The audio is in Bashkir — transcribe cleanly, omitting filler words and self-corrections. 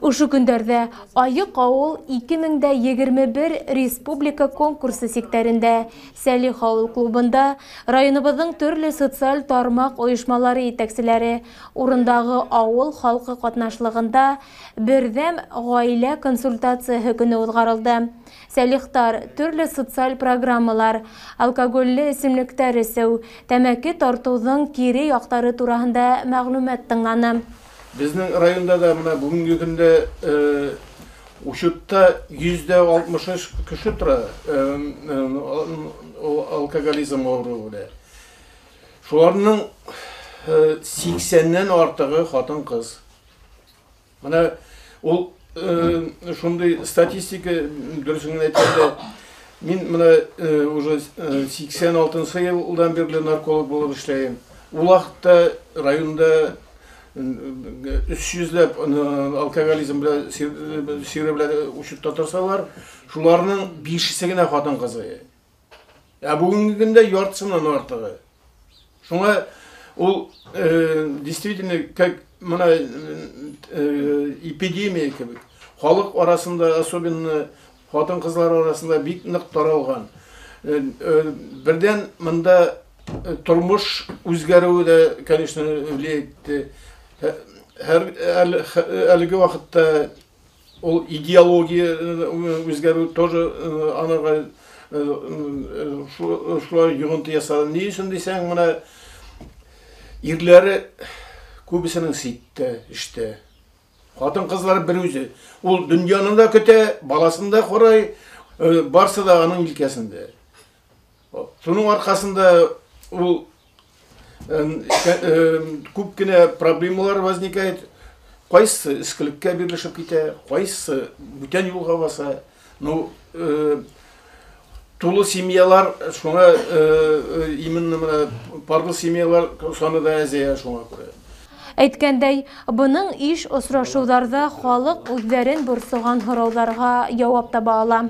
Ошо көндәрҙә «Айыҡ ауыл 2021» республика конкурсы сиктәрендә Сәлих ауыл клубында районыбыҙҙың төрлө социаль тармаҡ ойошмалары етәкселәре, урындағы ауыл халҡы ҡатнашлығында берҙәм ғаилә консультацияһы көнө уҙғарылды. Сәлихтар төрлө социаль программалар, алкогольле эсемлектәр эсеү, тәмәке тартыуҙың кире яҡтары тураһында мәғлүмәт тыңланы. Безнең районда да менә бүгенге көндә учетта 63 кеше тора алкоголизм авыруы белән. Шуларның 80-нән артыгы хатын-кыз. Менә ул шундый статистика, дөресен генә әйткәндә, мин менә уже 86 елдан бирле нарколог булып эшләйем. Ул вакытта районда 300 ләп алкоголизм белән чире белән учетта торсалар, шуларның 5-се генә хатын-кызы. Ә бүгенге көндә яртысыннан артыгы. Шуңа ул действительно как менә эпидемия кебек. Халык арасында, особенно хатын-кызлар арасында бик нык таралган. Бердән монда тормыш үзгәрүе дә, конечно, влияет итте. Һәр әлеге вакытта ул идеология үзгәрү тоже анарга шулай йогынты ясады. Ни өчен дисәң, менә ирләре күбесенең читтә, эштә. Хатын-кызлар бер үзе. Ул дөньяны да көтә, баласын да карый, барсы да аның илкәсендә. Шуның аркасында ул күп кенә проблемалар возникает. Кайсы эчкелеккә бирелешеп китә, кайсы бүтән юлга баса. Ну, тулы семьялар шуңа именно менә парлы семьялар саны да әзәя шуңа күрә. Әйткәндәй, бының иш осрашыуҙарҙа халыҡ үҙҙәрен борсоған һорауҙарға яуап таба ала.